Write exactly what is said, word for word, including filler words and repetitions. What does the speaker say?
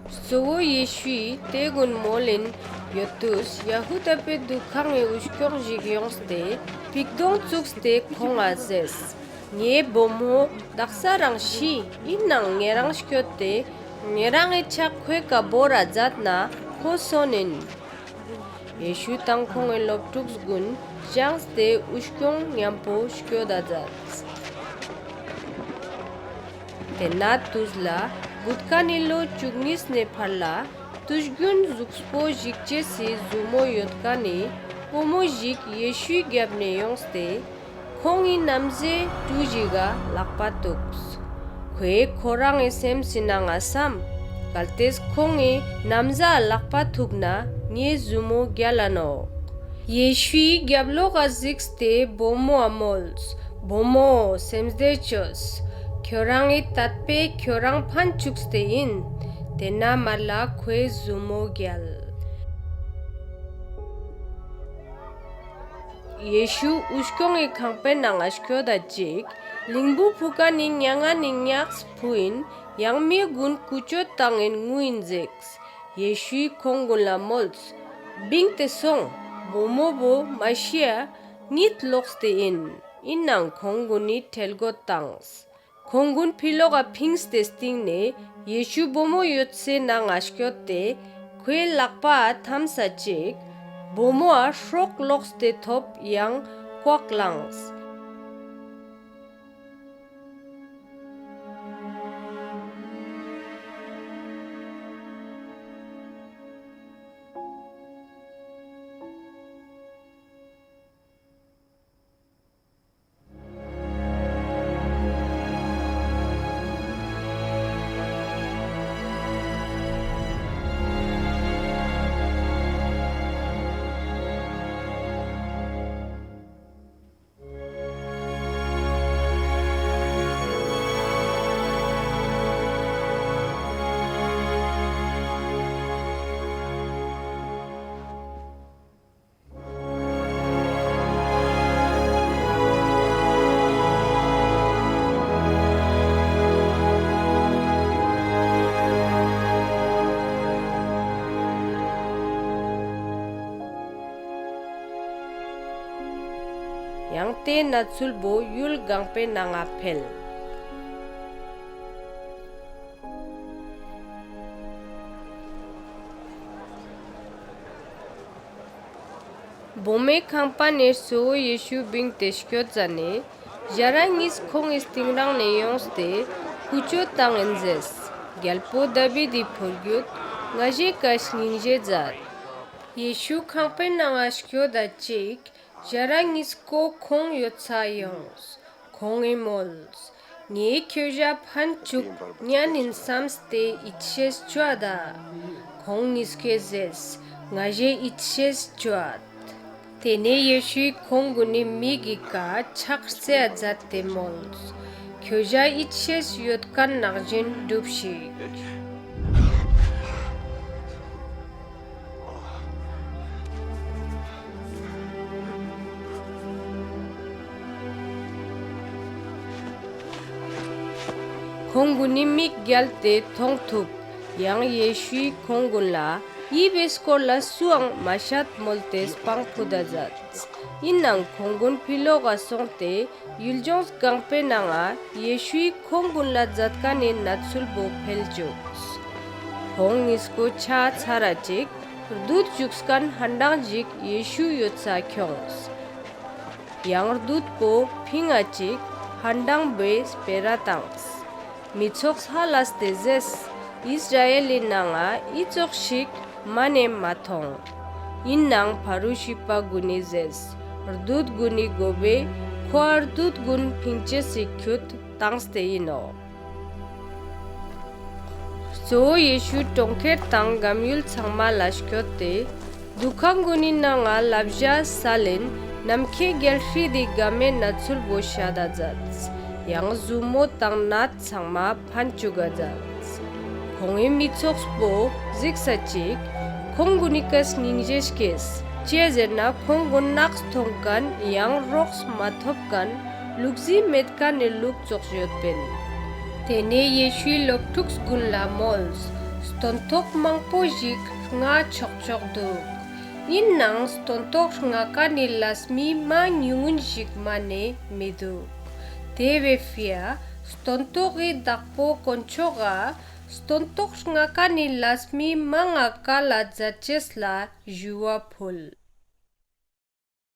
གཙོ་བོ་ཡེ་ཤུའི་ཏེ་གུན་མོལ་ལིན་ཡོད་ཏུས་ཡ་ཧུ་དཱ་པའེ་དུ་ཁང་ངི་འུ་སྐྱོང་ཞིག་ཡོངས་ཏེ་པིག་དོང་ཙུགས་ཏེ་ཁོང་ང་ཟེརས། ངའེ་བུ་མོ་དག་ས་རང་ཤི་ཨིན་ནའང་ཉེ་རང་སྐྱོད་དེ་ཉེ་རང་ངི་ཆག་ཁོའེ་ཀ་བོར་ར་ཛད་ན་ཁོ་སོན་ཨིན། ཡེ་ཤུ་དང་ཁོང་ངི་ལོབ་ཕྲུགས་གུན་ཞངས་ཏེ་འུ་སྐྱོང་ཉམ་པོ་སྐྱོད་ད་ཛདས། ཏེན་ན་ཏུས་ལ་གུད་ཁན་ནི་ལོ་ཅུ་གཉིས་ནེ་ཕར་ལ་ཏུས་གྱུན་ཟུགས་པོ་ཞིག་ཅེས་སི་ཟུ་མོ་ཡོད་ཁན་ནི་བུ་མོ་ཞིག་ཡེ་ཤུའི་གྱབ་ནེ་ཡོངས་ཏེ་ཁོང་ངི་ནམ་ཟའེ་ཀྲུ་ཞིག་ག་ལག་པ་ཐུགས། ཁོའེ་ཁོ་རང་ངི་སེམས་སི་ནང་ང་སམ། གལ་ཏེས་ཁོང་ངི་ནམ་ཟའ་ལག་པ་ཐུག་ན་ངའེ་ཟུ་མོ་གྱལ་ལ་ནོག། ཡེ་ཤུའི་གྱབ་ལོགས་ལ་ཟིགས་ཏེ་བུ་མོའ་མོལས། བུ་མོ་སེམས་བདེ་ཅོས། ཁྱོ་རང་ངི་ཏད་པའེ་ཁྱོ་རང་ཕན་ཅུགས་ཏེ་ཨིན། ཏེན་ན་མ་ལ་ཁོའེ་ཟུ་མོ་གྱལ། ཡེ་ཤུ་འུ་སྐྱོང་ངི་ཁང་པའེ་ནང་ང་སྐྱོད་ད་ཅིག་ལིང་བུ་ཕུ་ཁན་ནི་ཉ་ངན་ནི་ཉགས་ཕུ་ཨིན་ཡང་མི་གུན་ཀུ་ཅོ་ཏང་ཨིན་ངུ་ཨིན་ཟེརས། ཡེ་ཤུའི་ཁོང་གུན་ལ་མོལས། བིངས་ཏེ་སོང་། བུ་མོ་བོ་མ་ཤི་ཡ་ཉིད་ལོགས་ཏེ་ཨིན། ཨིན་ནའང་ཁོང་གུན་ནི་ཁྲེལ་གོད་ཏངས། ཁོང་གུན་ཕི་ལོག་ག་ཕིངས་ཏེ་སྟིང་ནེ་ཡེ་ཤུ་བུ་མོ་ཡོད་སའེ་ནང་ང་སྐྱོད་དེ་ཁོའེ་ལག་པའ་ཐམས་ས་ཅིག་བུ་མོའ་སྲོག་ལོགས་ཏེ་ཐོབ་ཡང་ཀོག་ལངས། ཡང་ཏེ་ནས་ཚུལ་བོ་ཡུལ་གང་པོའེ་ནང་ང་ཕེལ། བུ་མོའེ་ཁང་པ་ནེ་གཙོ་བོ་ཡེ་ཤུ་བིངས་ཏེ་སྐྱོད་ཟ་ནེ་ཞ་ར་ཉིས་ཁོང་ངི་སྟིང་རང་ནེ་ཡོངས་ཏེ་ཀུ་ཅོ་ཏང་ཨིན་ཟེརས། གྱལ་པོ་དཱ་བིད་དི་པུར་གྱུད་ང་ཞའེ་ཀ་སྙིང་རྗེ་ཛད། ཡེ་ཤུ་ཁང་པའེ་ནང་ང་སྐྱོད་ད་ཅིག་ཞ་ར་ཉིས་ཀོ་ཁོང་ཡོད་ས་ཡོངས། ཁོང་ངི་མོལས། ངའེ་ཁྱོ་ཞའ་ཕན་ཅུག་ཉན་ཨིན་སམས་ཏེ་ཡིད་ཆེས་ཅོའད། ཁོང་ཉིས་ཀོའེ་ཟེརས། ང་ཞའེ་ཡིད་ཆེས་ཅོའད། ཏེ་ནེ་ཡེ་ཤུའི་ཁོང་གུན་ནི་མིག་གི་ཀ་ཆག་རྩེའ་ཛད་དེ་མོལས། ཁྱོ་ཞའ་ཡིད་ཆེས་ཡོད་ཁན་ནང་ཞིན་གྲུབ་ཤིག། ཁོང་གུན་ནི་མིག་གྱལ་ཏེ་ཐོང་ཐུབ། ཡང་ཡེ་ཤུའི་ཁོང་གུན་ལ་འི་བོའེ་སྐོར་ལ་སུའང་མ་ཤད་མོལ་ཏེ་སྤང་ཕུད་ད་ཛདས། ཨིན་ནའང་ཁོང་གུན་ཕི་ལོག་ག་སོང་སྟེ་ཡུལ་ཇོངས་གང་པོའེ་ནང་ང་ཡེ་ཤུའི་ཁོང་གུན་ལ་ཛད་ཁན་ནི་ནས་ཚུལ་བོ་ཕེལ་ཅུགས། ཁོང་ཉིས་ཀོ་ཆ་ཚར་ར་ཅིག་རྡུད་ཅུགས་ཁན་ཧན་ཌང་ཞིག་ཡེ་ཤུ་ཡོད་ས་ཁྱོངས། ཡང་རྡུད་པོ་ཕིང་ང་ཅིག་ཧན་ཌང་བོའེ་སྤེ་ར་ཏངས། མི་ཚོགས་ཧ་ལས་ཏེ་ཟེརས། ཨིས་ར་ཨེལ་ལི་ནང་ང་འི་ཙོགས་ཤིག་མ་ནེ་མ་ཐོང་། ཨིན་ནའང་ཕ་རུ་ཤི་པ་གུན་ནི་ཟེརས། རྡུད་གུན་ནི་གོ་བོའེ་ཁོའ་རྡུད་གུན་ཕིང་ཅེས་སི་ཁྱུད་ཏངས་ཏེ་ཨིན་ནོག། གཙོ་བོ་ཡེ་ཤུ་གྲོང་ཁྱེར་དང་གམ་ཡུལ་ཚང་མ་ལ་སྐྱོད་དེ་དུ་ཁང་གུན་ནི་ནང་ང་ལབ་ཞ་སལ་ཨིན་ནམ་ཁའེ་གྱལ་སྲིད་དི་གའ་མོའེ་ནས་ཚུལ་བོ་ཤད་ད་ཛདས། ཡང་ཟུ་མོ་དང་ནད་ཚང་མ་ཕན་ཅུག་ག་ཛདས། ཁོང་ངི་མི་ཚོགས་པོ་ཟིགས་ས་ཅིག་ཁོང་གུན་ནི་ཀ་སྙིང་རྗེ་སྐྱེས། ཅིའ་ཟེར་ན་ཁོང་གུན་ནགས་ཐོང་ཁན་ཡང་རོགས་མ་ཐོབ་ཁན་ལུག་རྫི་མེད་ཁན་ནི་ལུག་ཙོགས་ཡོད་པིན། ཏེ་ནེ་ཡེ་ཤུའི་ལོབ་ཕྲུགས་གུན་ལ་མོལས། སྟོན་ཐོག་མང་པོ་ཞིག་རྔ་ཆོག་ཆོག་དུག། ཨིན་ནའང་སྟོན་ཐོག་རྔ་ཁན་ནི་ལས་མི་མ་ཉུང་ངུན་ཞིག་མ་ནེ་མི་དུག། ཏེ་བོའེ་ཕིའ་སྟོན་ཐོག་གི་དག་པོ་དཀོན་མཆོག་ག་སྟོན་ཐོག་རྔ་ཁན་ནི་ལས་མི་མང་ང་ཀལ་ལ་ཛད་ཅེས་ལ་ཞུ་བ་ཕུལ།